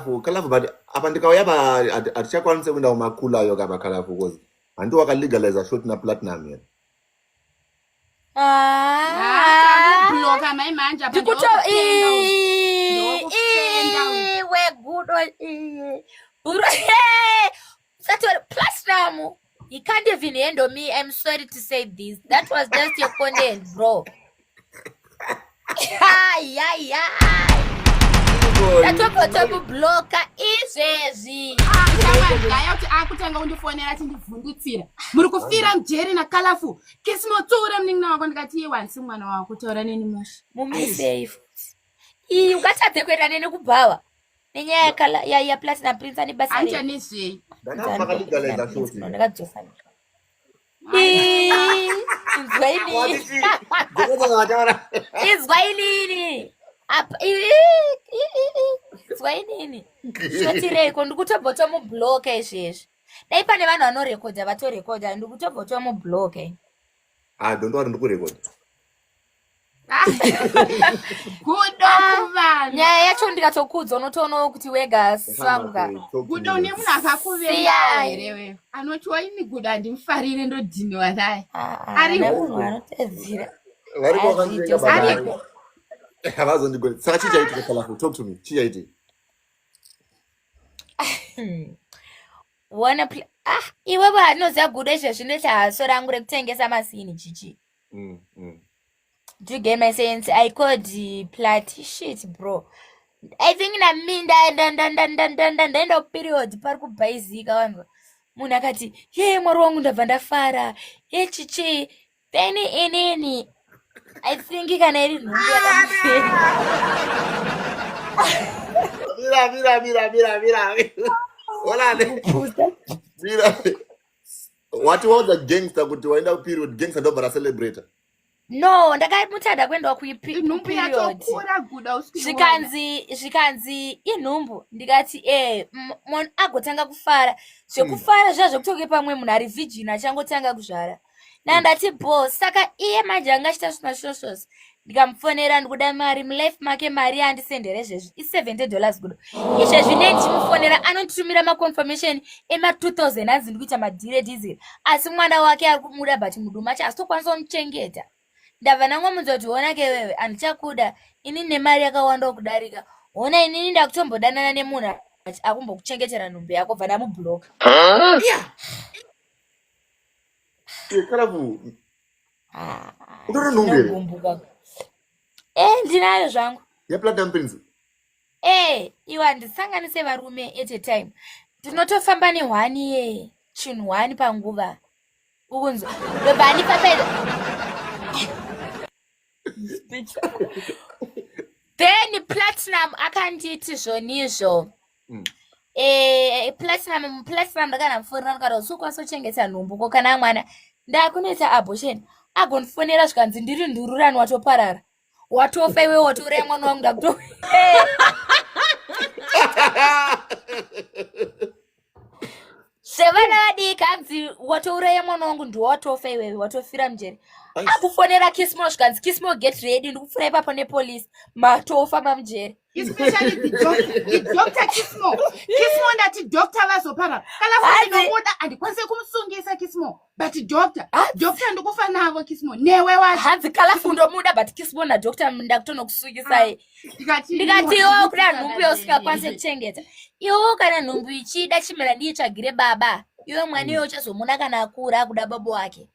Colorful, but apa ndikauya pa hatichakwanise kuenda kumakula ayo kapa colorful cause handi wakalegaliza short naplatinum here. Ah. Bloka mai manje apa Ndikuto ndokufenda uyu. Ndokufenda uyu. iwe gudo iye. Bro, Satori platinum. He can't even handle me. I'm sorry to say this. That was just your content, bro. Yeah, yeah. Tatobva tomubloka izvezvi. Ah, shamwari gaya kuti akutanga kundifonera achindivhundutsira muri kufira mujeri nacolorful kisimotsura munin'ina wako ndikati iye wansi mwana wako taura neni mushe Mumisei futi. Iyi ungatadze kuenda neni kubhawa. Nenyaya yaPlatinum Prince ane basa handicha rei. nezvei Ndakati makalegaliza short. Ndakadzosa. Ii, Inzwa inini. Inzwa inini. Apa ii, ii, ii, inzwa inini. Shotireiko ndikutobva tomubloka izvezvi. Dai pane vanhu vanorekodha vatorekodha ndikutobva tomubloka. Ah, don't worry, ndikurekodha. Gudo kuvanhu. Nyaya yacho ndikatokudza unotoonawo kuti wega swangu. Gudo une munhu akakuvenga Siyai. here wewe? Anoti waini gudo handimufarire ndodhiniwa naye. Ah, Ari ah, huku. munhu anotedzera. Variko Hazviite, vakandivenga baba. Ariko. Havazondigoni. Saka chii chaitika colorful? Talk to me. Chii chaitika? Wanna play? Ah, iwewe anoziva gudo izvezvi ndoti haso rangu rekutengesa masini chichi. Do you get my sense? I called plat shit bro. I think nami ndaenda kuperiod pari kubhaizika vanhu. Munhu akati, "Ye mwari wangu ndabva ndafara." Ye chichi. Then inini I think kana iri nhumbu yakamufera. Mira, mira, mira, mira, mira. Hola. Kupusa. Mira. Wati waudza gangster kuti waenda kuperiod gangster ndobva racelebrata. No, ndakamutada kuenda Inhumbu kuperiod. yatokura guda usikuiona. Zvikanzi inhumbu ndikati munhu agotanga kufara zvekufara zviya zvekutoke pamwe munhu ari virgin achangotanga kuzvara ndandati bo saka iye manje anga achiita zvima svosvos ndikamufonera ndikuda mari mulife make mari yaandisendere izvezvi i$70 gudo izvezvi nei ndichimufonera anonditumira maconfirmation ema2000 anzi ndikuita madhiri edhiziri asi mwana wake ari kumuda but mudumbu acho asitokwanisa kumuchengeta ndabva ndangomudza kuti hona kewewe handichakuda inini nemari yakawanda kudarika hona inini ndakutombodanana nemunhu akumbokuchengetera nhumbu yako bva ndamubloka. Colorful. Utori nhumbu here? Ndinogumbuka. Ndinayo zvangu. YaPlatinum Prince. Iwe handisanganise varume at a time. Ndinotofamba nehwani ye chinhu hwani panguva. Ukunzwa. Ndobva andipapedza. Then Platinum akanditi zvonizvo. Platinum ndakanamufonera ndikati usukwanisa kuchengeta nhumbu ko kana mwana ndakunoita abortion agondifonera zvikanzi ndiri ndururani watoparara watofa iwe watouraya mwana wangu ndakuto sevana vadiki hanzi watouraya mwana wangu ndiwe watofa iwewe watofira mujeri akufonera Kismo zvikanzi Kismo get ready ndikupfura ipapo nepolisi matofa mamujeri Especially the doctor, the doctor Kismo. Kismo ndati doctor vazopara. Kana futi ndinomuda handikwanise kumusungisa Kismo. But doctor, doctor ndikufa navo Kismo. Newe wacho. Hanzi Colorful ndomuda but Kismo na doctor ndakutonokusungisai. Ndikati Ndikati iwe iwewe kuda handikwanise nhumbu yausingakwanise kuchengeta. Iwewe kana nhumbu ichida chimera ndiitsvagire baba. Iwe mwana iwe uchazomuna kana akura akuda baba wake.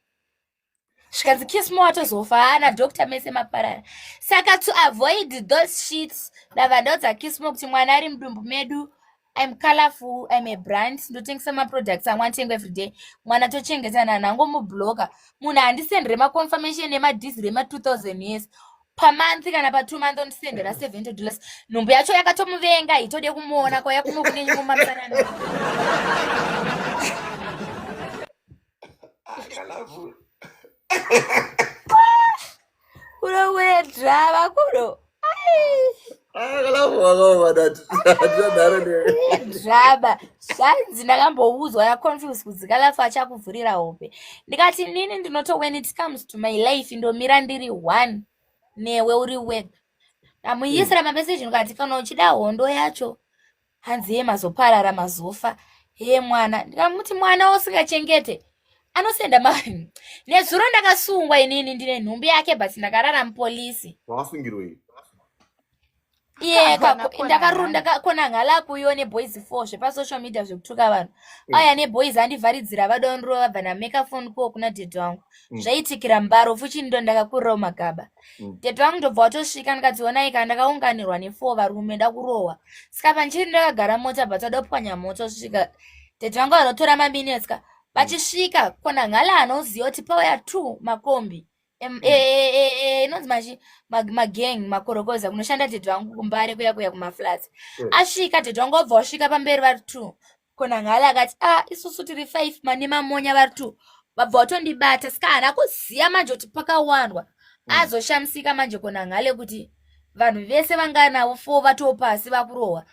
Zvikanzi Kismo atozofa ana doctor mese maparara. Saka to avoid those shits ndabva ndaudza Kismo kuti mwana ari mudumbu medu I'm colorful, I'm a brand, ndotengesa maproducts amwe anotengwa everyday. Mwana tochengetana nangomubloka. Munhu handisendere maconfirmation emadhiziri ema2000 years. Pamonth kana pa2 month ondisendera $70. Nhumbu yacho yakatomuvenga itode kumuona kwaya kuno kune nyuma mufanana. Colorful. Kuno kune drama kuno. Ah, Colorful wakaoma ndati. Handina newe. Drama. Zvanzi ndakamboudzwa naconfuse kuti Colorful achakuvhurira hope. Ndikati nini ndinoto when it comes to my life ndomira ndiri one newe uri wega. Ndamuyisira mameseji ndikati kana uchida hondo yacho Hanzi hee mazoparara mazofa hee mwana. Ndikamuti mwana usingachengete anosenda ma nezuro ndakasungwa inini ndine nhumbi yake but ndakarara mupolisi. Wakasungirwei? Iye ndakarunda kona ngalakuyo neboys 4 zvepasocial media zvekutuka vanhu. Aya neboys andivharidzira vadonro vabva nameka phone call kuna dhedhi wangu. Zvaitikira mbaro fuchi ndo ndakakurirawo magaba. Dhedhi wangu ndobva watosvika ndikati onai kana ndakaunganirwa ne4 varume ndakurohwa. Saka panchiri ndakagara mota but adopwanya mota osvika. Dhedhi vangu vanotora maminutes ka. Vachisvika kona ngala anoziva kuti pauya 2 makombi. Inonzi machi magang makorokoza kunoshanda dhedhi vangu kumbare kuya kuya kumaflats. Asvika dhedhi vangu vabva wasvika pamberi vari 2. Kona ngala akati ah isusu tiri 5 mane mamonya vari 2. Vabva watondibata saka haana kuziva manje kuti pakawandwa. Azoshamisika manje kona ngale kuti vanhu vese vanga navo 4 vatopasi vakurohwa.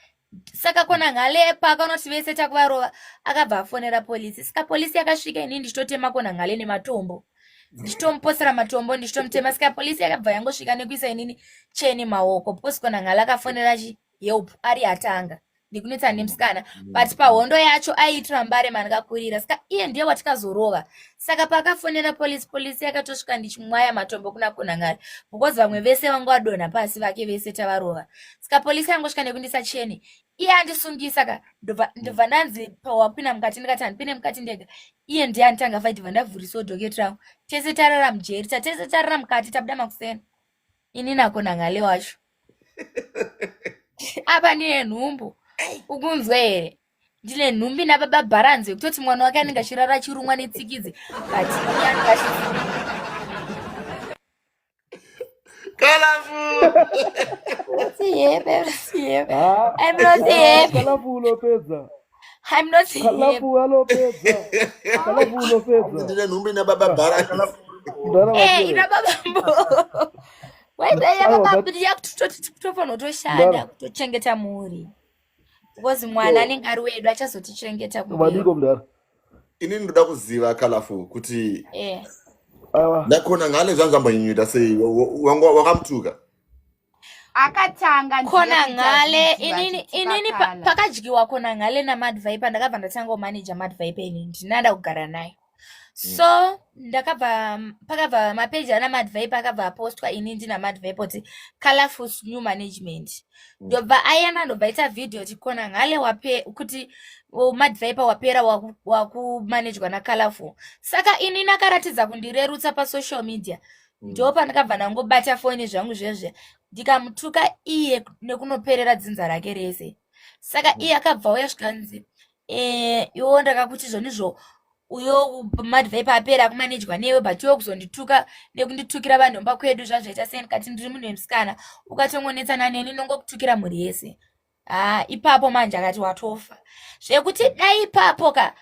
Saka kona ngale paakanoti vese takuvarova akabva afonera polisi. Saka polisi yakasvika inini ndichitotema kona ngale nematombo. Ndichitomuposera matombo ndichitomutema. Saka polisi yakabva yangosvika nekuisa inini cheni maoko because kona ngale akafonera chi help ari atanga. Ndikunetsa nemusikana but pahondo yacho aiitira mbare mandikakurira. Saka iye ndiye watikazorova. Saka paakafonera polisi, polisi yakatosvika ndichimwaya matombo kuna Konangari because vamwe vese vanga vadonha pasi vake vese tavarova. Saka polisi yangosvika nekundisa cheni iye andisungisa ka ndobva ndanzi pawapinda mukati ndikati handipinde mukati ndega. Iye ndiye anditanga fight bva ndavhurisawo dhoketi rangu. Tese tarara mujeri, tese tarara mukati tabuda makuseni. Ini naKonangale wacho. Apa ndine nhumbu. Ukunzwa here? Ndine nhumbi nababa Bharanzi yekutoti mwana wake anenge achirara achirumwa netsikidzi but iye anenge achi Kalafu! Not happy. I'm not happy. Kalafu unopedza. I'm not happy. Kalafu anopedza. Kalafu unopedza. Ndine nhumbi nababa Bharanzi. Eh, ina baba mbo. Waida kutoshanda kutochengeta mhuri. Because mwana anenge ari wedu achazotichengeta kumberi. Madiko mudhara. Inini ndoda kuziva Kalafu kuti ndakona ngale zvangu zvambonyanyuita sei wakamutuka. Akatanga Kona ngale inini pakadyiwa kona ngale naMad Viper ndakabva ndatanga manager Mad Viper inini ndinada kugara naye. So ndakabva pakabva mapeji ana Mad Viper akabva apostwa ini ndina Mad Viper kuti Colorful's new management. Ndobva ayana ndobva ita video kuti kona ngale wape kuti Mad Viper wapera wakumanejwa naColorful. Saka ini nakaratidza kundirerutsa pasocial media. Ndo pandakabva ndangobata foni zvangu zvezve ndikamutuka iye nekunoperera dzinza rake rese. Saka iye akabva auya zvikanzi iwo ndakakuti zvonizvo uyo Mad Viper apera kumanejwa newe but iwe kuzondituka nekunditukira vanhu vemba kwedu zvazvaita sei ndikati ndiri munhu wemusikana ukatongonetsana neni ndinongokutukira mhuri yese. Ipapo manje akati watofa. Zvekuti dai ipapo ka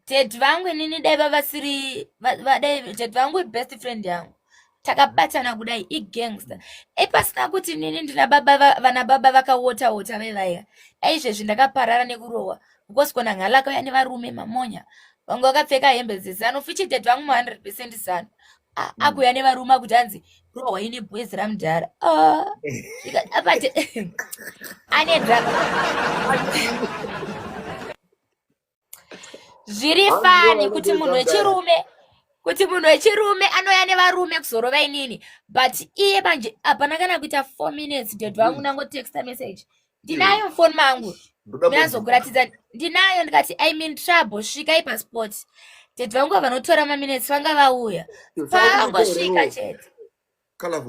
dad vangu inini dai vavasiri dai dad vangu best friend yangu. Takabatana kudai igangster. Dai pasina kuti inini ndina baba vana baba vakawota wota vevaya. Dai izvezvi ndakaparara nekurohwa because kona ngala akauya nevarume mamonya. Vanga vakapfeka hembe dzezano fichi dad vangu ma 100% zano. Akuya nevarume akuti hanzi rohwa ine boys ramudhara. Apa ane drug. Zviri fani kuti munhu wechirume kuti munhu wechirume anouya nevarume kuzorova inini but iye manje hapana kana kuita 4 minutes dad vangu nangotexta message. Ndinayo mufoni mangu. Ndinazokuratidza ndinayo ndikati I'm in trouble svikai passport. Dad vangu vanotora maminutes vanga vauya. Pangosvika chete.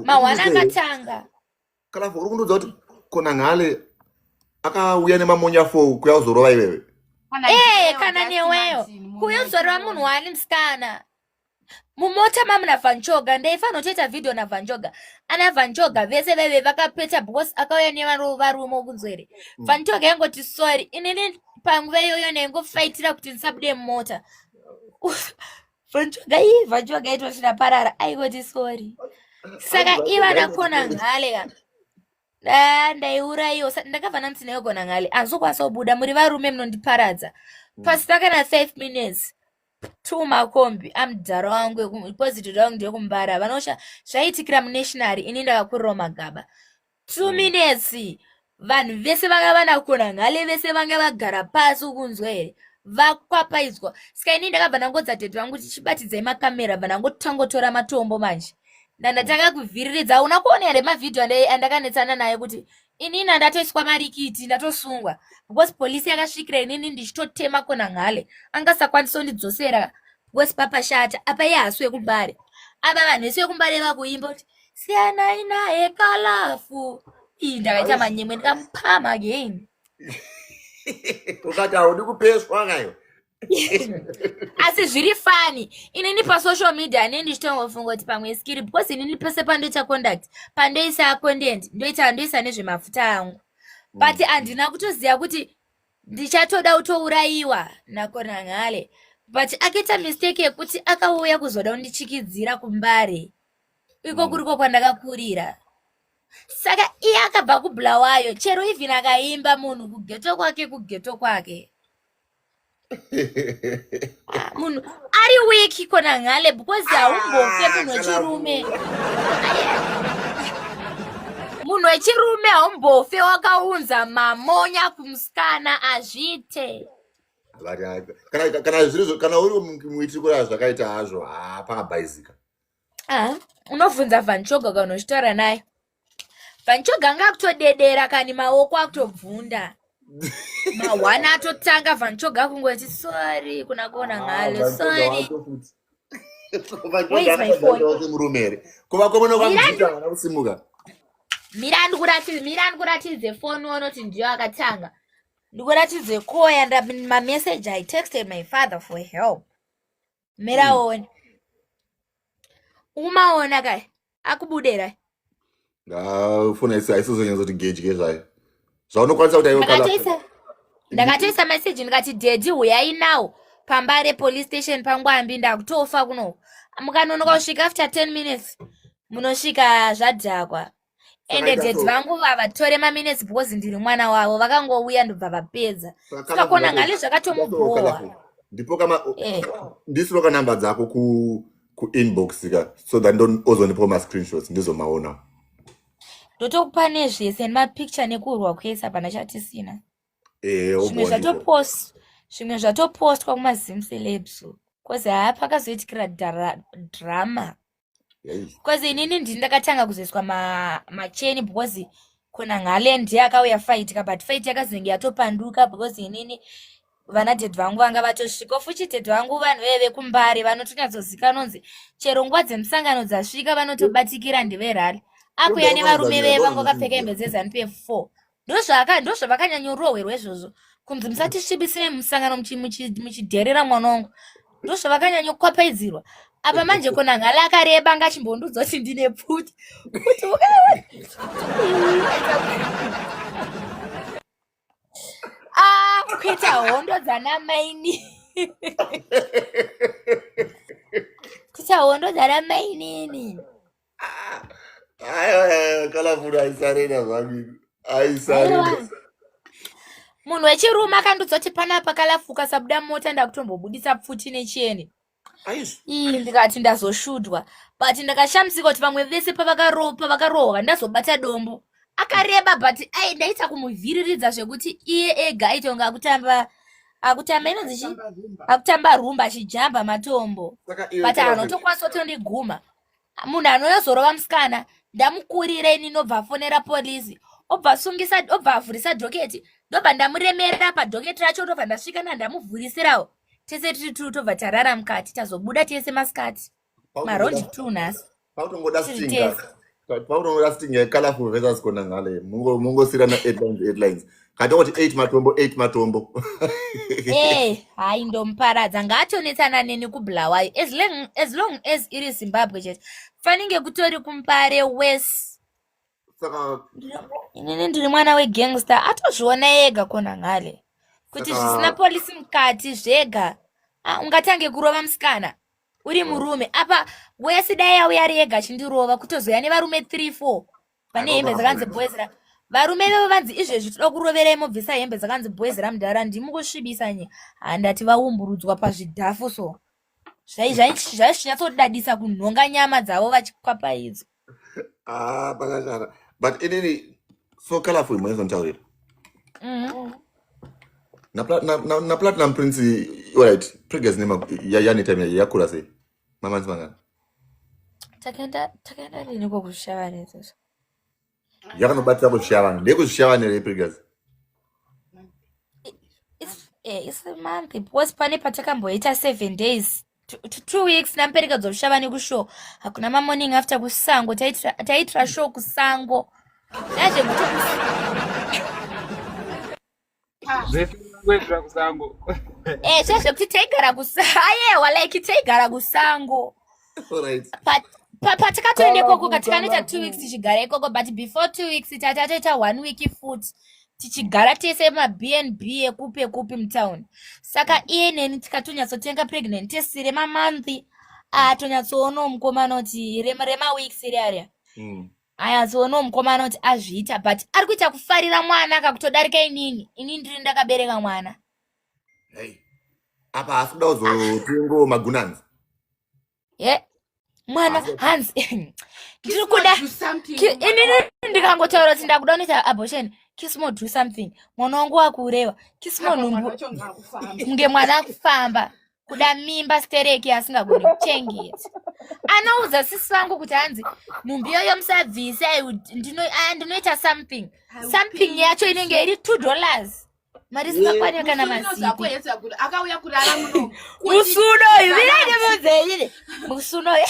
Mawana akatanga. Kalafu uri kundiudza kuti kona ngale akauya nemamonya 4 kuya kuzorova iwewe. Kana neweyo. Kuya kuzorova munhu waani musikana. Mumota mamuna Van Choga ndaifanira kutoita video naVan Choga. Ana Van Choga vese vaive vakapeta because akauya nevarume okunzwere. Van Choga yangoti sorry inini panguva iyoyo ndaingofaitira kuti ndisabude mumota. Van Choga ii Van Choga aitosvira parara aingoti sorry. Saka iva nakona ngale ka. Ndaiurayiwa ndakabva ndamutsi nayo kona ngale. Handizokwanisa kubuda muri varume munondiparadza. Pasina kana 5 minutes. 2 makombi amudhara wangu deposit rangu ndekumbara vanosha zvaitikira munationary ini ndakakurirawo magaba. 2 minutes. Vanhu vese vanga vanakona ngale, vese vanga vagara pasi, ukunzwa here? Vakwapaidzwa. Saka inini ndakabva ndangodza tete vangu kuti chibatidzai makamera, bva ndangotangotora matombo. Manje ndandatanga kuvhiriridza. Hauna kuona here mavhidhiyo andakanetsana naye kuti inini andatoiswa marikiti, ndatosungwa because polisi yakasvikira inini ndichitotema kona ngale, angasakwanisa kundidzosera because papashata apa. Iye haasi wekumbare apa, vanhu vese vekumbare vakuimba kuti siyanai naye Kalafu. Ii, ndakaita manyemwe, ndikamupama again. Ukati haudi kupeswa kayo. Asi zviri funny, inini pasocial media inini ndichitongofunga kuti pamwe skiri, because inini pese pandoita conduct, pandoisa content, ndoita ndoisa nezvemafuta angu, but handina kutoziva kuti ndichatoda kutourayiwa nakona ngale. But akaita mistake yekuti akauya kuzoda kundichikidzira kumbare iko kuriko kwandakakurira. Saka iye akabva kuBulawayo, chero even akaimba munhu kughetto kwake, kughetto kwake. Ah, munhu ari weak kona ngale, because haumbofe munhu wechirume, munhu wechirume haumbofe wakaunza mamonya kumusikana, azviite. But, kana zviri kana uri muitiko yazvakaita hazvo, ha, pakabhaizika. Ah, unobvunza Vanchoga kana uchitaura naye. Vanchoga anga akutodedera kani, maoko akutobvunda, mahwana atotanga. Vanchoga kungoti sorry kuna kona ngale, sorry. Where is my phone? Murume here kuvakomana ukamudzita vana kusimuka. Mira ndikuratidze, mira ndikuratidze foni, uone kuti ndiyo akatanga. Ndikuratidze koya mamessage. I texted my father for help. Mira one, umaona kai akubudera. Foni haisizonyatsoti gedye zvayo zvaunokwanisa kuti aiwe. Ndakatoisa message ndikati, "Daddy, huyai now pambare police station pangwambi, ndakutofa kuno. Mukanonoka kusvika after 10 minutes munosvika zvadhakwa." Ende daddy vangu vavatore maminutes because ndiri mwana wavo, vakangouya ndobva vapedza. Saka kona ngale zvakatomubhowa. Ndipo kama ndisiroka namba dzako ku kuinbox ka, so that ozondipawo mascreenshots ndizomaona. Ndotokupa nezvese nemapicture nekurwa kwese, hapana chatisina. Zvimwe Obva wandipa. Zvimwe zvatopostwa kumazim celebs, cause haa, pakazoitikira drama. Because inini ndini ndakatanga kuzoiswa macheni, because kona ngale ndiye akauya fight ka, but fight yakazenge yatopanduka because inini vana daddy vangu vanga vatosvika. Fuchi daddy vangu vanhu veve vekumbare vanotonyatsozikanwa nzi chero nguva dzemusangano dzasvika vanotobatikira ndeverally, akuya nevarume veve vanga vakapfeka hembe dzeZANU PF 4. Ndozvavakanyanyorohwerwa izvozvo, kunzi musatisvibisire musangano muchidherera mwana wangu. Ndozvavakanyanya-kukwapaidzirwa apa. Manje kona ngale akareba, ngachimbondudza kuti ndine pfuti kuti ukaona. Ah, kuita hondo dzanamaini, kuita hondo dzanamainini. Aiwa, Kalafuni aisarena zvangu, aisarena. Aiwa. Munhu wechirume akandudza kuti panapa kalafuka sabuda mota, ndakutombobudisa pfuti necheni. Aizvi. Ii, ndikati ndazoshudwa, but ndakashamisika kuti vamwe vese pavakarohwa ndazobata dombo. Akareba, but ai, ndaita kumuvhiriridza zvekuti iye ega aitonga akutamba inonzi chi akutamba rumba, achijamba matombo. Saka iwe But Kalafuni, anotokwanisa kutondiguma. Munhu anoyozorova musikana ndamukurira ini, nobva afonera polisi, obva asungisa, obva avhurisa docket, ndobva ndamuremera padocket racho, ndobva ndasvika ndamuvhurisirawo. Tese tiri two tobva tarara mukati, tazobuda tese masikati maround 2 nhasi. Pakutongoda Tiri stinga tese. Pakutongoda stinga yecolorful versus Konangale, mungosiyana 8 lines, 8 lines, katongoti 8 matombo, 8 matombo. Hai, ndomuparadza, ngaatonetsana neni kuBulawayo. As long as iri Zimbabwe chete, fanike kutori kumbare wese. Saka Inini ndiri mwana wegangster, atozviona ega kona ngale kuti zvisina polisi mukati zvega. Ah, ungatange kurova musikana uri murume apa wese? Dai auya ari ega achindirova, kutozoya nevarume 3 4 vane hembe dzakanzi boys ra varume vevo vanzi izvezvi toda kuroverai, mobvisa hembe dzakanzi boys ramudhara, ndimi kusvibisa nyika. Handati vaumburudzwa pazvidhafu, so zvaizvinyatsodadisa kunhonga nyama dzavo vachikwapaidzwa. Ah, pakashata. But inini So colorful munozontaurira. Na Platinum Prince, alright, pregnancy nema yani time yakura sei? Mamanzi mangana? Takaenda rini kokuZvishavane izvozvo? Yakanobatira kuZvishavane. NdeyekuZvishavane re pregnancy. It's a month because pane patakamboita 7 days to 2 weeks namuperekedzo Zvishavane kushow. Hakuna mamorning after kusango, taiitira show kusango nazvekuti Zvese kuitira kusango. Zvezvekuti taigara ayewa, like taigara kusango. Patakatoenda ikoko ka, tikanoita 2 weeks tichigara ikoko, but before 2 weeks tatatoita one week futi tichigara tese maBnB ekupi ekupi mutown. Saka iye neni tikatonyatsotenga pregnant test remamonth, atonyatsoonawo mukomana kuti remaweeks riaria. Anyatsoonawo mukomana kuti azviita, but ari kuita kufarira mwana kakutodarika inini. Inini ndiri ndakabereka mwana. Hey. Apa haasi kuda kuzotengawo magunanzi. Ye mwana hanzi ndiri kuda. Inini ndikangotaura kuti ndakuda kunoita abortion, "Kismo, do something, mwana wangu wakurewa." Kismo, nhumbu kunge mwana akufamba, kuda mimba stereki asingagoni kuchengeta. Anoudza sisi vangu kuti hanzi nhumbi iyoyo musabvise, ndinoita something something. Yacho inenge iri $2, mari isingakwani kana mazipi. Akauya kurara muno. Musuno uyu, virandimuudzeire musuno uyu.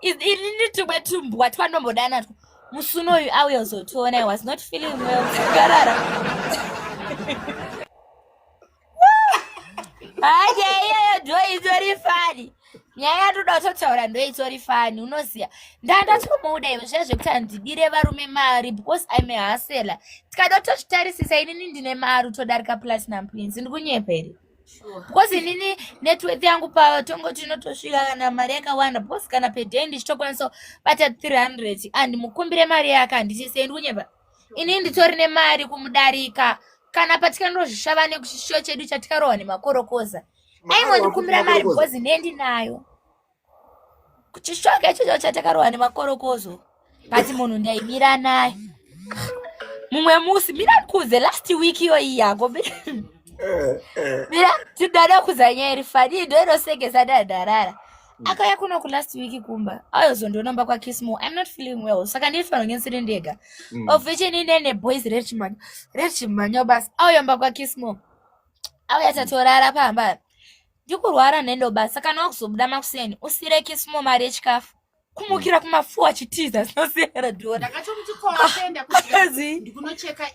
Inini tumwe tumbwa twanombodana two. Musuno uyu auya uzotiona, I was not feeling well, takarara. Haje, iyoyo ndo itori funny nyaya yatoda kutotaura, ndo itori funny. Unoziva ndandatomuda iwe, zviya zvekuti handidire varume mari because I'm a hustler. Tikada kutozvitarisisa, inini ndine mari utodarika Platinum Prince. Ndikunyepa here? Because inini networth yangu patongoti inotosvika kana mari yakawanda, because kana per day ndichitokwanisa bata 300, andimukumbire mari yake, handiti sei? Ndikunyepa? Inini nditori nemari kumudarika. Kana patikandozvisvava nekuchishow chedu chatikarohwa nemakorokoza, aingondikumbira mari because nendinayo kuchishoka ichocho chatakarohwa nemakorokozo. But munhu ndaimira naye. Mumwe musi, mira ndikuudze, last week iyoyi yako, mira tidada kuza nyaya iri funny, ndo inosekesa dandarara. Akauya kuno kulast week kumba, ayozondionomba kwaKismo, "I'm not feeling well," saka ndirifanira kunge ndisiri ndega. Of which inini neboys rechimanya basi. Auyomba kwaKismo, auya tatorara pamba. Ndikurwara, nendo basa. Kana wakuzobuda makuseni, usire Kismo mari yechikafu. Kumukira kumafuwa achitiza, sinosiyera dhora. Ndakatomuti koapenda. Akazi. Ndikunocheka.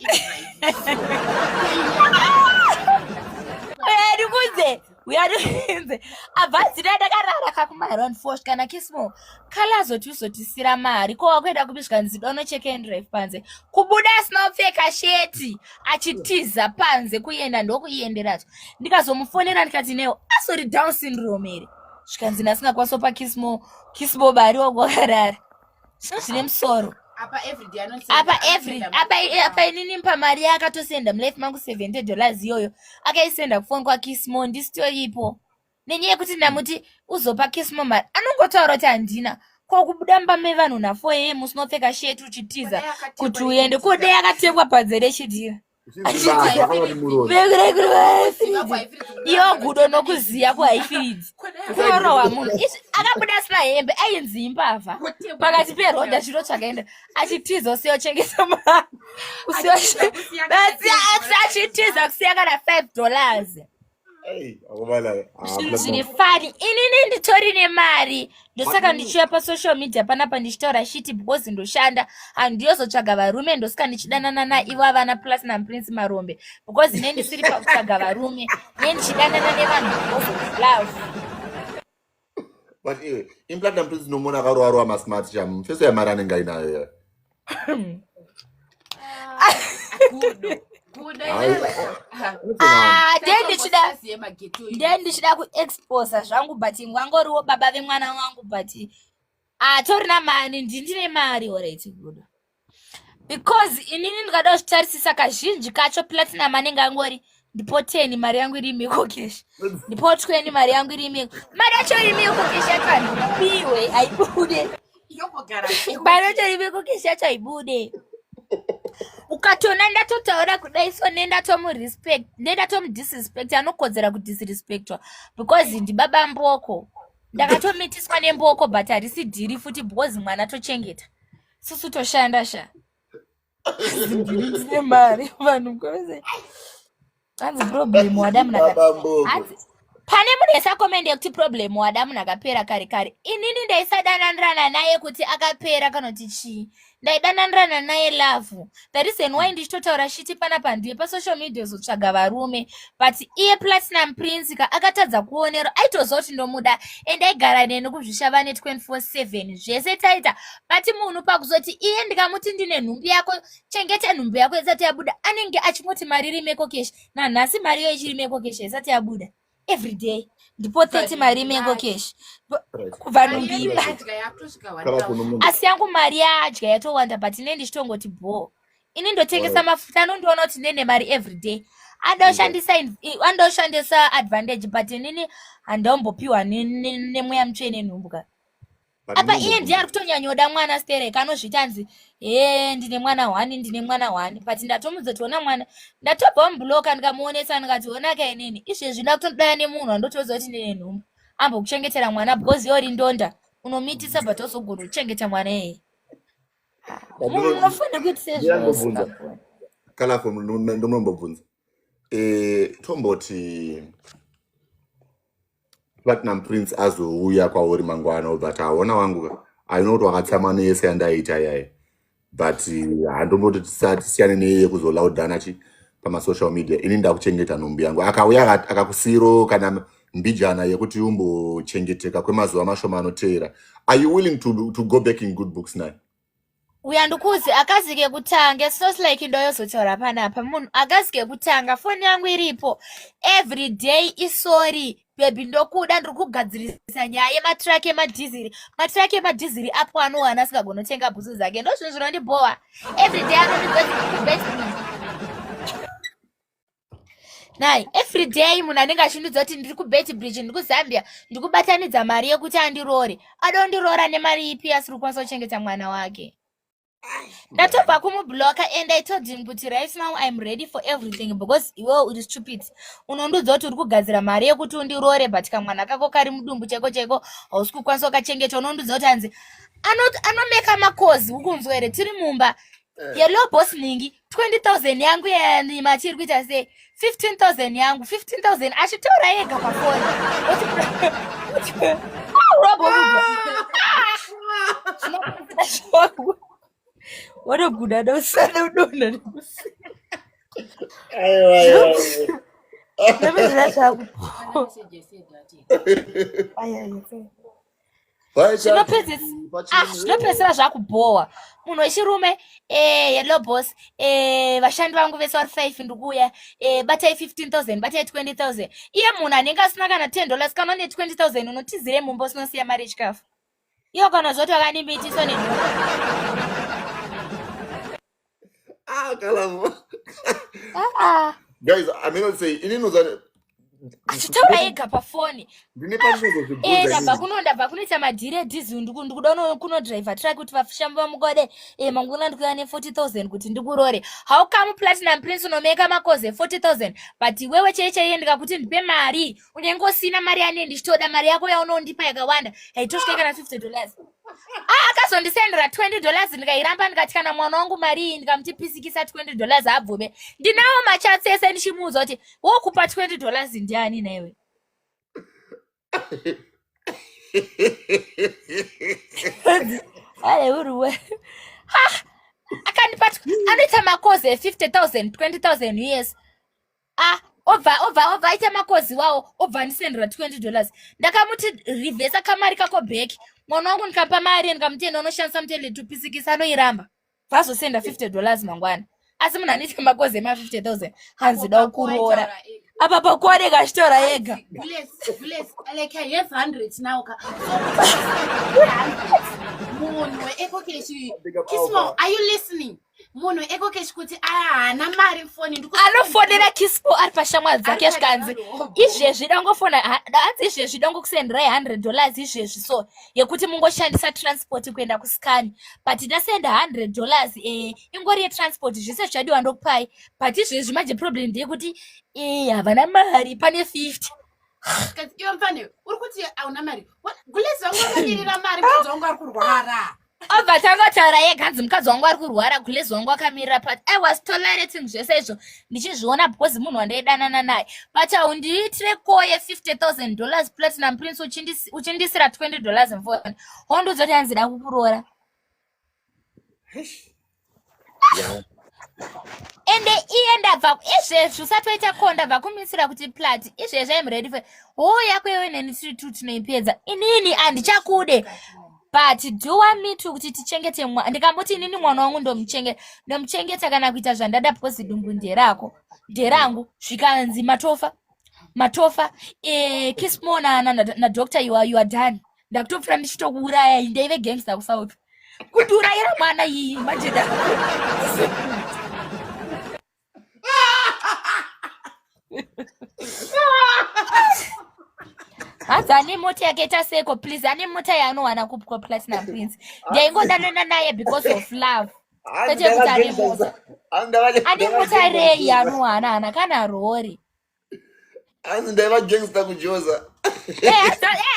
Uyandikuze, uyandikuze. Abva zina ndakarara kakuma around 4 kana Kismo kala azoti uzotisira mari ko wakuenda kupi? Zvikanzi donocheka inDrive panze. Kubuda asina kupfeka sheti, achitiza panze kuenda ndokuienderacho. Ndikazomufonera ndikati, "Newo asori Down syndrome here?" Zvikanzi ndasingakwanisa pa Kismo. Kismo bari wangu wakarara zvino zvine musoro. Apa everyday Apa every apa inini pamari yaakatosenda mulife mangu, $70 iyoyo akaisenda kufoni kwaKismo, ndisitoripo. Nenyaya yekuti ndamuti uzopa Kismo mari, anongotaura kuti handina. Ko kubuda mumba mevanhu na4 am usinopfeka sheti, uchitiza kuti uende kodei, akatengwa panze rechidhira iyo gudo nokuziya kuHighfields kunorohwa munhu. Akabuda asina hembe, ainzi imbavha pakati perodha, achitotsvaka achitiza usiyochengeta mari, achitiza kusiya kana $5. Zvinhu zviri funny. Inini nditori nemari, ndosaka ndichiuya pasocial media panapa ndichitaura shit, because ndoshanda, handiyozotsvaga varume. Ndosaka ndichidanana naivo avana Platinum Prince Marombe, because ine ndisiri pakutsvaga varume, ne ndichidanana nevanhu because of love. But iwe, iPlatinum Prince nomona akarowa rowa masmart cham feso yamari anenge ainayo ya. Gudo. Gudo. Ah, ndiye ndichida kuexposa zvangu, but ngwangoriwo baba vemwana wangu, but atorina mari, ndindine mari, alright gudo, because inini ndikada kuzvitarisisa kazhinji kacho Platinum anenge angori, "Ndipo 10, mari yangu iri mEcoCash, ndipo 20, mari yangu iri meko." Mari yacho iri mEcoCash yacho handipiwe, haibude. Yombogara. Mari yacho imekokeshi yacho haibude. Ukatoona ndatotaura kudai so nendatomurespect, nendatomudisrespect, anokodzera kudisrespectwa because ndibaba mboko. Ndakatomitiswa nemboko but harisi dhiri futi because mwana tochengeta. Susu toshanda sha. Ndiri ndine mari vanhu kwese. Hanzi problem wada munhu aka- Baba mboko. Hanzi pane munhu esakomende yekuti problem wada munhu akapera kare kare. Inini ndaisadananirana naye kuti akapera kana kuti chii. Ndaidananirana naye love. The reason why ndichitotaura shiti panapa ndiye pasocial media zotsvaga varume. But iye Platinum Prince ka akatadza kuonera aitoziva kuti ndomuda and aigara neni kuzvishavane 24/7 zvese taita. But munhu pakuzoti iye ndikamuti ndine nhumbi yako chengeta nhumbu yako isati yabuda anenge achingoti mari iri mekokeshi nanhasi mari iyo ichiri mekokeshi isati yabuda every day ndipo 30 mari mekokeshi kubva nhumbi asi yangu mari yaadya yatowanda but ine ndichitongoti bho ini ndotengesa mafuta anondiona kuti ndine mari every day andoshandisa advantage but inini handaumbopiwa nemweya mutsvene nhumbu ka apa iye ndiye ari kutonyanyoda mwana sterek anozviita anzi he ndine mwana one ndine mwana one but ndatomudza kuti ona mwana ndatobva mubloka ndikamuonesa ndikati onaka inini izvezvi ndakutodaya nemunhu andotoudza kuti ndine nhumbu ambokuchengetera mwana because iwe uri ndonda unomitisa but ozogona kuchengeta mwana iyeye. Munhu unofanira kuitisa Ndiyambobvunza. Kalafo ndomunombobvunza. Eh, tomboti Platinum Prince azouya kwauri mangwana obva ati haona wangu ka I know kuti wakatsama neyese yandaita yaye but handomboti tisiyane neye yekuzolaudhana chi pamasocial media ini ndakuchengeta nhumbu yangu akauya akakusiro kana mbijana yekuti umbochengeteka kwemazuva mashoma anoteera are you willing to go back in good books naye? Uya ndikuzi akazi kekutanga it's not like ndoyozotaura panapa munhu akazi kekutanga foni yangu iripo every day isorry baby ndokuda ndiri kugadzirisa nyaya yematraki emadhiziri matraki emadhiziri apo anowana asingagonotenga bhutsu dzake ndozvinhu zvinondibhowa every day anondibet nai every day munhu anenge achindiudza kuti ndiri kubet bridge ndiri kuzambia ndiri kubatanidza mari yekuti andiroore adondiroora nemari ipi asiri kukwanisa kuchengeta mwana wake ndatobva kumubloka and I told him kuti right now I'm ready for everything because iwewe uri stupid unondiudza kuti uri kugadzira mari yekuti undiroore but kamwana kako kari mudumbu cheko cheko hausi kukwanisa kukachengeta unondiudza kuti hanzi anomeka makozi ukunzwa here tiri mumba Yellow boss ningi 20,000 yangu yanima chiri kuita sei 15,000 yangu 15,000 achitaura ega pafoni watobuda dosana udonha nemizira zvako. Zvinopedzisira zvakubhowa munhu wechirume. Hello boss, vashandi vangu vese vari 5 ndikuuya, batai 15,000 batai 20,000. Iye munhu anenge asina kana $10 kana une 20,000 unotizire mumba usinosiya mari yechikafu iyo kana zoti wakandimitiso nenhu. Ah, Kalavo. Guys, I may not say inini uza Achitaura ega pafoni. Ndine pandinozozvibvunza. Ndabva kuno ndabva kunoita madhiri edhiziri ndikuda kunodriver truck kuti vashamba vamukode. Mangwana ndikuya ne40,000 kuti ndikurore. How come Platinum Prince unomeka makozi e40,000 but iwewe chaiye chaiye ndikakuti ndipe mari unenge usina mari yane ndichitoda mari yako yaunondipa yakawanda haitosvike kana $50. Akazondisendera $20 ndikairamba ndikati kana mwana wangu mari iyi ndikamuti pisikisa $20 abvume. Ndinawo machats ese ndichimuudza kuti wokupa $20 ndiani naiwe? Ale uruwe. Ha! Akandipa anoita makozi e50,000 20,000 US. Obva obva obva aita makozi wawo obva andisendera $20. Ndakamuti reverse kamari kako back. Mwana wangu ndikapa mari ndikamuti enda unoshandisa mutoilet upisikisa anoiramba. Vazosenda $50 mangwana. Asi munhu anoita makozi ema 50,000 hanzi da kuroora. Apa pakuoneka achitaura ega. Bless, bless. Like I have 100 now. Ka. So, munhu weEcocash. Kismo, are you listening? Munhu weEcocash kuti haana mari mufoni. Anofona. Kufonera Kispo ari pashamwari dzake zvikanzi izvezvi dangofona hanzi izvezvi dangokusenderai $100 izvezvi so yekuti mungoshandisa transport kuenda kuscan, but ndasenda $100 ingori yetransport, zvese zvichadiwa ndokupai, but izvezvi manje problem ndeyekuti havana mari, pane 50. Iwe mfane, uri kuti hauna mari? Gulezi vangu vakamirira mari, mukadzi wangu ari kurwara. Obva tangotaura yega, hanzi mukadzi wangu ari kurwara, gulezi wangu akamirira. But I was tolerating zvese izvo ndichizviona because munhu wandaidanana naye, but haundiitire koye $50,000, Platinum Prince, uchindisira $20 mufoni, wondiudza kuti hanzi da kukuroora. Ende iye ndabva izvezvi usatoita ko, ndabva kumisira kuti plat izvezvi I'm ready for hoo yako iwe neni tiri two tinoipedza. Inini handichakude, but do want me to kuti tichengete mwana. Ndikamboti inini mwana wangu ndomuchengeta, ndomuchengeta kana kuita zvandada because dumbu nderako, nderangu. Zvikanzi matofa, matofa. Kismo nadoctor, you are done. Ndakutopfura ndichitokuuraya. Ndaive gangster kuSouth, kundiurayira mwana iyi manje da. Hanzi ane mota yakaita seko, please, ane mota yaanowana kupwa Platinum Prince. Ndaingodanana naye because of love, kwete kuti ane mota. Ane mota rei yaanowana? Hana kana rori. Hanzi ndaiva gangster kujoza.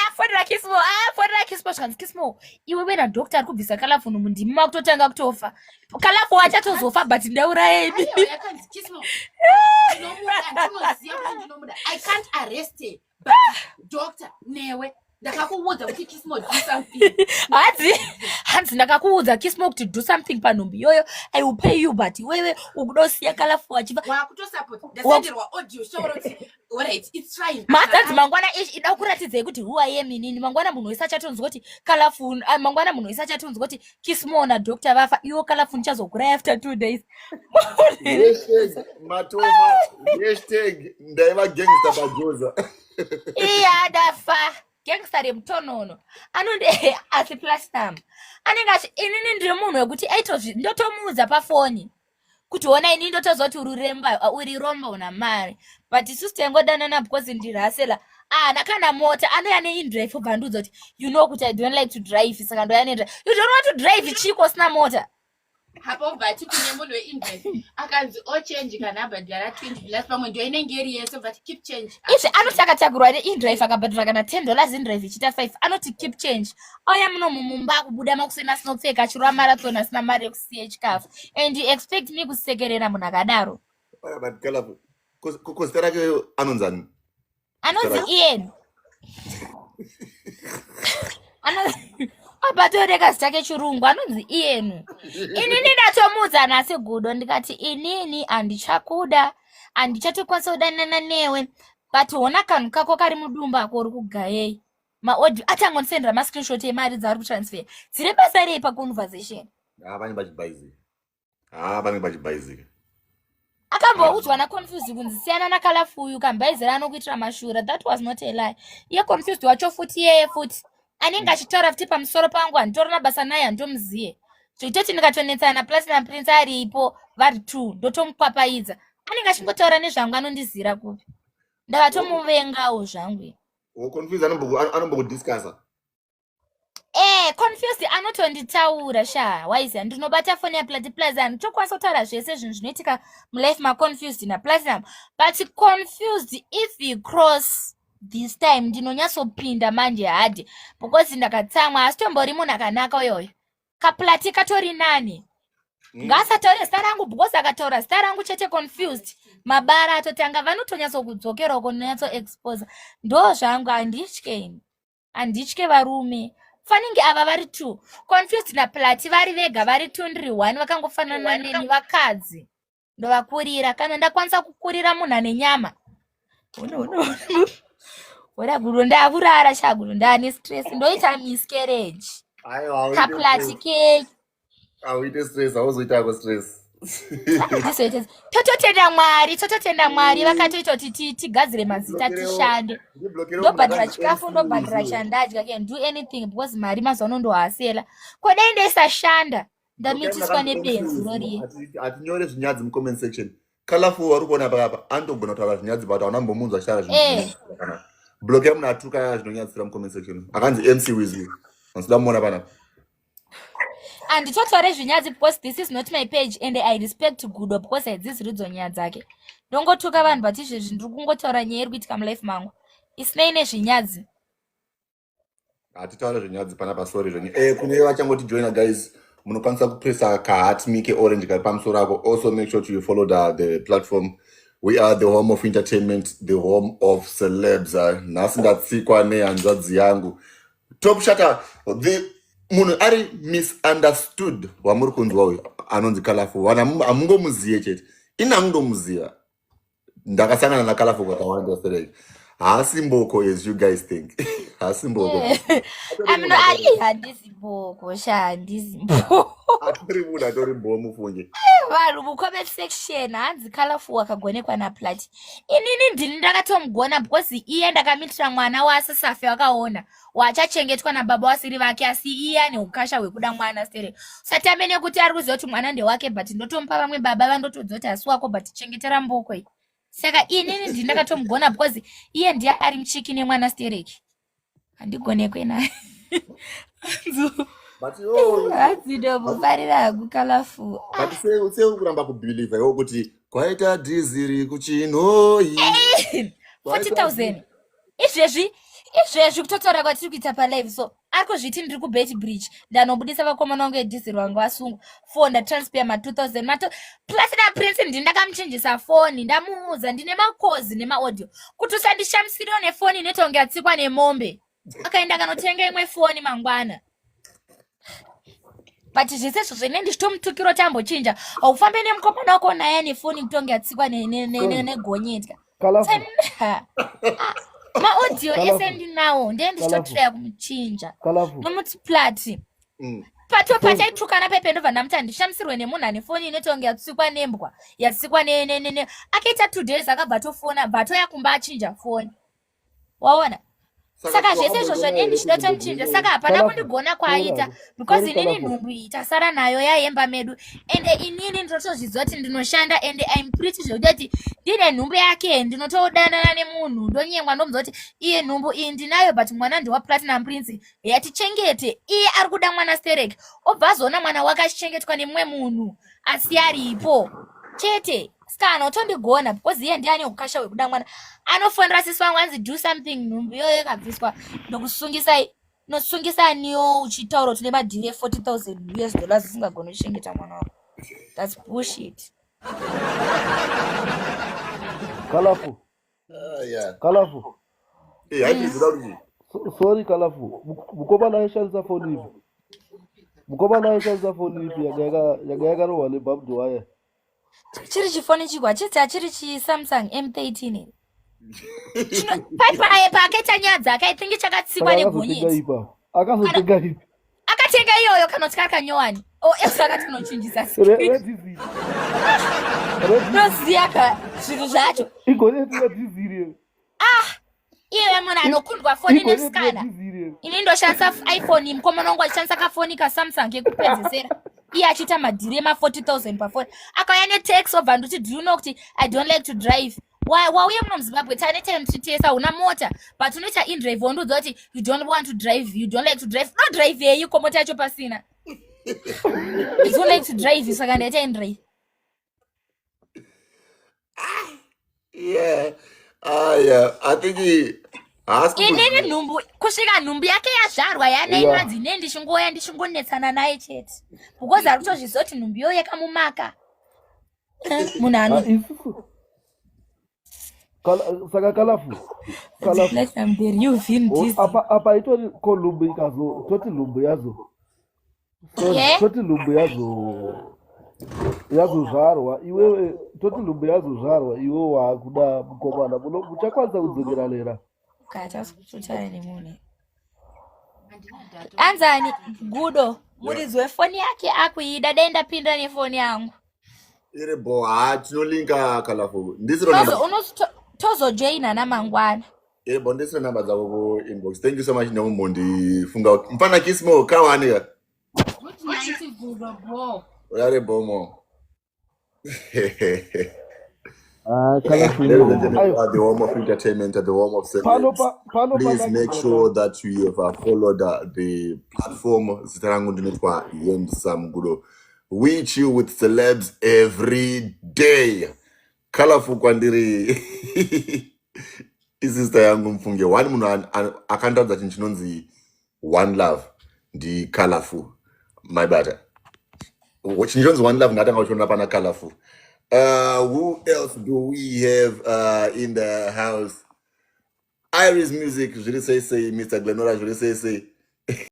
Afonera Kismo, afonera Kismo, zvikanzi, "Kismo, iwewe nadoctor ari kubvisa Kalafu mundimi, makutotanga kutofa. Kalafu achatozofa, but ndaurayeni." Aiwa, yakanzi Kismo ndinomuda, ndinoziva kuti ndinomuda. I can't arrest her, but doctor newe ndakakuudza kuti Kismo, do something. Hanzi ndakakuudza Kismo kuti do something panhumbi iyoyo, I will pay you, but iwewe ukuda usiya Kalafu achifa. Wakutosupport. Ndasenderwa audio shaura kuti alright, it's fine. Mahanzi mangwana ida kuratidzai kuti who I am inini. Mangwana munhu wese achatonzwa kuti Kalafu, ah, mangwana munhu wese achatonzwa kuti Kismo nadoctor vafa. Iwo Kalafu ndichazokurai after 2 days. #Matoma, #ndaiva gangster pajoza. Iya, ndafa gangster remutonono anonde. Asi Platinum anenge achi inini ndiri munhu wekuti aitozvi ndotomuudza pafoni kuti ona, inini ndotozoti uri remba, uri romba, una mari, but isusu taingodanana because ndirasela ana kana mota. Anouya neindrive, obva andiudza kuti, "You know kuti I don't like to drive, saka ndoya neindrive." You don't want to drive chiko usina mota? Hapo ubva ati kune munhu weindrive akanzi ochange kana abhadhara 20 plus, pamwe ndo inenge iri yese, but keep change. Izvi anoti akatakurwa neindrive, akabhadhara kana $10, indrive ichiita 5, anoti keep change. Auya muno mumumba, akubuda makuseni asina kupfeka, achirova marathon asina mari yekusiya chikafu, and you expect me kusekerera munhu akadaro? But Kalafu, ko zita rake anonzani? Anonzi Ian. Apatoreka zita kechirungu, anonzi Ian. Inini ndatomuudza nhasi gudo, ndikati inini handichakuda, handichatokwanisa kudanana newe, but hona kanhu kako kari mudumbu ako, uri kugayei maaudio atangondisendera mascreenshot emari dzaari kutransfer, dzine basa rei paconversation? Ha, vanenge vachibhaizika. Ha, vanenge vachibhaizika. Akamboudzwa naConfused kunzi siyana nakalafuyu, kambaizira anokuitira mashura. That was not a lie. Iye Confused wacho futi, iyeye futi anenge achitaura futi pamusoro pangu, handitorina basa naye, handomuziye. Zvoitoti ndikatonetsana naPlatinum Prince aripo vari two, ndotomukwapaidza. Anenge achingotaura nezvangu, anondizira kupi? Ndakatomuvengawo zvangu. Confused anombokudiscussa? Confused anotonditaura sha. Waiziya ndinobata foni yaPlati Plus, handitokwanisa kutaura zvese zvinhu zvinoitika mulife maConfused naPlatinum, but Confused, if you cross this time, ndinonyatsopinda manje hard because ndakatsamwa. Asi tombori munhu akanaka uyoyo, kaPlati katori nani. Ngaasataure zita rangu, because akataura zita rangu chete Confused, mabara atotanga, vanotonyatsokudzokera uko, ndinonyatsoexposa. Ndo zvangu, handitye ini, handitye varume. Fanenge ava vari two, Confused naPlati, vari vega, vari two, ndiri one, vakangofanana neni. Vakadzi ndovakurira kana ndakwanisa kukurira munhu ane nyama. Ora gudo, ndakurara chagudo, ndaane stress, ndoita miscarriage. Aiwa. Kaplati ke. Auite stress, hauzoitako stress. Handizoite. Tototenda Mwari, tototenda Mwari vakatoita kuti tigadzire mazita, tishande. Ndobhadhara chikafu, ndobhadhara chandadya, can do anything because mari mazuva ano ndohasela. Kodai ndaisashanda, ndamitiswa nebenzi roriye. Hatinyore zvinyadzi mucomment section. Colorful wari kuona pakapa anotogona kutaura zvinyadzi but hauna mbomunzwa achitaura zvinhu Eh. zvakanaka. Block yamunhu atuka zvinonyadzisira mucomment section. Akanzi MC Wizu. Handisida kumuona panapa. Handitotaure zvinyadzi because this is not my page and I respect Gudo because hadzisi ridzo nyaya dzake. Ndongotuka vanhu but izvezvi ndiri kungotaura nyaya iri kuitika mulife mangu. Isinei nezvinyadzi. Hatitaure zvenyadzi panapa, sorry zvenyu. Kune vachangoti joina guys, munokwanisa kupressa kaheart mike orange kari pamusoro ako. Also make sure to you follow the platform. We are the home of entertainment, the home of celebs. Nhasi ndatsikwa nehanzvadzi yangu. Top Shatter, the munhu ari misunderstood wamuri kunzwa uyu anonzi Colorful. Vanhu hamungomuziye chete. Ini hangundomuziva. Ndakasangana naColorful kakawanda serei. Haasi mboko as you guys think. Haasi mboko. Amino ai handisi mboko sha, handisi mboko. Atori munhu atori mbomu funge. Vanhu mucomment section hanzi Colorful akagonekwa naPlati. Inini ndini ndakatomugona because iye ndakamitira mwana waasisafe wakaona wachachengetwa nababa wasiri vake, asi iye ane ukasha hwekuda mwana stere. Usatame nekuti ari kuziva kuti mwana ndewake, but ndotomupa vamwe baba vandotodza kuti asi wako, but chengetera mboko iyi. Saka inini ndini ndakatomugona because iye ndiye ari muchiki nemwana stereki. Handigonekwe naye. But yo, Hanzi ndomufarira hangu Colorful. But sei kuramba kubhilivha iwo kuti kwaita dhiziri kuchinhoyi? 40,000 izvezvi, izvezvi kutotaura kwatiri kuita palive, so ari kuzviti ndiri kuBeitbridge, ndanobudisa vakomana vangu edhiziri vangu vasungwa foni, ndatransfer ma2000 mato Platinum Prince. Ndini ndakamuchinjisa foni, ndamuudza ndine makozi nemaaudio kuti usandishamisiriwo nefoni inoita kunge yatsikwa nemombe. Akaenda akanotenga imwe foni mangwana, but zvese izvozvo ine ndichitomutukiro kuti ambochinja. Haufambe nemukomana wako naye nefoni kutonge yatsikwa negonyetya. Colorful. Maaudio ese Colorful. ndinawo, ndiye ndichitotraya kumuchinja. Colorful. Nomuti Plati pato pachaitukana pepe, ndobva ndamuti handishamisirwe nemunhu ane foni inoita kunge yatsikwa nembwa, yatsikwa ne akaita 2 days akabva atofona, bva atoya kumba achinja foni, waona? Saka zvese izvozvo ndiye ndichida tomuchinja, saka hapana Colorful. kundigona kwaaita because Sorry, inini Colorful. nhumbu iyi tasara nayo yaemba medu, ende inini ndinotozviziva kuti ndinoshanda, ende I'm pretty zvekuti kuti ndine nhumbu yake, ndinotodanana nemunhu, ndonyengwa, ndomuudza kuti iye nhumbu iyi ndinayo, but mwana ndewaPlatinum Prince, yatichengete. Iye ari kuda mwana sterek, obva azoona mwana wake achichengetwa nemumwe munhu asi aripo chete. Saka kana utondigona because iye ndiye ane ukasha hwekuda mwana, anofonera sisi vangu anzi do something, nhumbu iyoyo ikabviswa ndokusungisai, nosungisa aniwo uchitaura kuti une madhiri e40,000 US dollars usingagoni kuchengeta mwana wako. That's bullshit. Colorful. Ah, yeah. Colorful. Eh, haipinzira kuti Sorry Colorful. Mukomana aishandisa foni ipi? Mukomana aishandisa foni ipi yanga yakarohwa nebarbed wire? Chiri chifoni chigwa chiti hachiri chiSamsung M13 here? Paipaye paakaita nyaya dzake, I think chakatsikwa Saka akazotenga negonyeti. ipi apo? Akazotenga ipi? Akatenga iyoyo kana kuti kari kanyowani o ese akati unochinjisa Redhiziri. Redhiziri. Noziya ka zvinhu zvacho. Igonyeti redhiziri here? Iye munhu anokundwa foni Igonyeti nemusikana. redhiziri here? Ini ndoshandisa iPhone, mukomana wangu achishandisa kafoni kaSamsung kekupedzesera, iye achiita madhiri ema40,000 pafoni. Akauya netaxi, obva ndoti, "Do you know kuti I don't like to drive?" Wauye muno muZimbabwe, tane time tichitesa, una mota but unoita indrive, wondiudza kuti you don't want to drive, you don't like to drive. Unodrive yei ko mota yacho pasina? You don't like to drive, saka ndaita indrive. Yeah. Ah, yeah. I think he haasi Inini kuziva. nhumbu, kusvika nhumbu yake yazvarwa yanei manzi, ne ndichingoya ndichingonetsana naye chete because ari kutozviziva kuti nhumbu iyoyo yakamumaka. Munhu ano Ah, isusu saka Colorful, Colorful. Like I'm the real Vin Diesel. Apa itori ko nhumbu ikazo, toti nhumbu yazo, sorry, toti nhumbu yazozvarwa iwewe, toti nhumbu yazozvarwa iwe waakuda mukomana, muchakwanisa kudzokera lera? Kata kutotara nemunhu anzani Gudo, muridzi wefoni yake akuida, dai ndapinda nefoni yangu. Iri bo, ha, tinolinka Colorful. Ndisiro namba. Tozojoina namangwana. Iri bo, ndisiro namba dzako ku inbox. Thank you so much nemumbondifunga. Mfana Kismo kawani ka. Good night, Gudo bo. Urare bomo. Ah, Colorful. Ladies and gentlemen, Aiwa. the home of entertainment, at the home of Pano celebs. pa pano Please make panakidza. sure that you have followed the platform. Zita rangu ndinoitwa Yemsa Gudo. We chill with celebs every day. Colorful kwandiri isister yangu mfunge. One munhu akandiratidza chinhu chinonzi one love ndi Colorful. My bad. Chinhu chinonzi one love ndatanga kuchiona pana Colorful. Who else do we have in the house? Iris Music, zviri sei sei, Mr. Glenora, zviri sei sei.